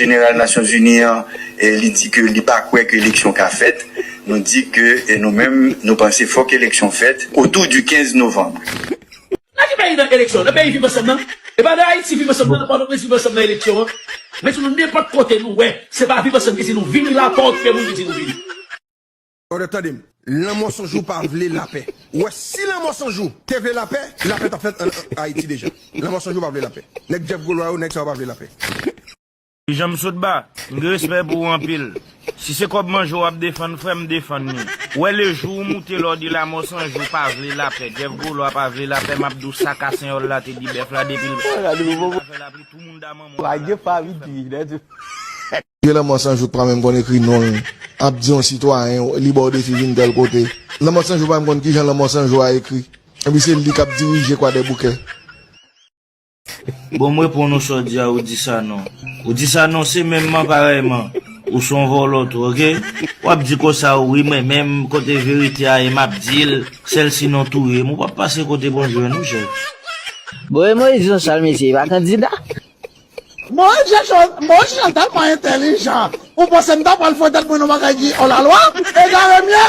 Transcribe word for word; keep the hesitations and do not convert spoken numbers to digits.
Jeneral Nasyonzini an, e, li di ke li pa kwè ke eleksyon ka fèt. Nou di ke, e, nou menm, nou panse fòk eleksyon fèt otou di kenz novanm. Nan ki peyi nan eleksyon? Nan peyi Viv Ansanm nan? E pa nan Ayiti Viv Ansanm nan, nan Pòtoprens Viv Ansanm nan eleksyon an? Men si nou nenpòt kote nou wè, se pa Viv Ansanm ki di nou vini la, pa okipe moun ki di nou vini. Brother, tande m. Lanmò San Jou pa vle lapè. Ou wè, si Lanmò San Jou te vle lapè, lapè t ap fèt an, an Ayiti deja. Lanmò San Jou pa vle lapè. Nèg Jeff Golwa yo, nèg sa yo pa vle lapè. Jan m sot ba, m gen respè pou ou anpil. Si se kòb manje w ap defann, frè m, defann li. Ou wè, lejou ou moute la, w di Lanmò San Jou pa vle lapè, Jeff Golwa pa vle lapè, m ap di w sa Kasenyòl la te di bèf la depi l fè lapli, tout moun da manman w pa lapli. Gen Lanmò San Jou k pa menm konn ekri non l, ap di yon sitwayen, li ba w defi vin tèl kote. Lanmò San Jou pa menm konn kijan Lanmò San Jou a ekri. Epi se li k ap dirije Kwadèboukè. Bon, m reponn ou sa w di a, ou di sa non. Ou di sa non, se menm man parèyman. Ou se yon vòlò tou, oke? W ap di konsa, wi, men menm kote verite a ye, m ap di l, sèl si non touye m, ou p ap pase kote Bondye, non, chèf. Bon, e Moyiz yon sal mesye, e pa kandida? Moyiz Jean Chan-, Moyiz Jean Chan tèlman entèlijan. Ou panse m ta pral fout tèt mwen nan bagay ki hors la loi? Egare m ye?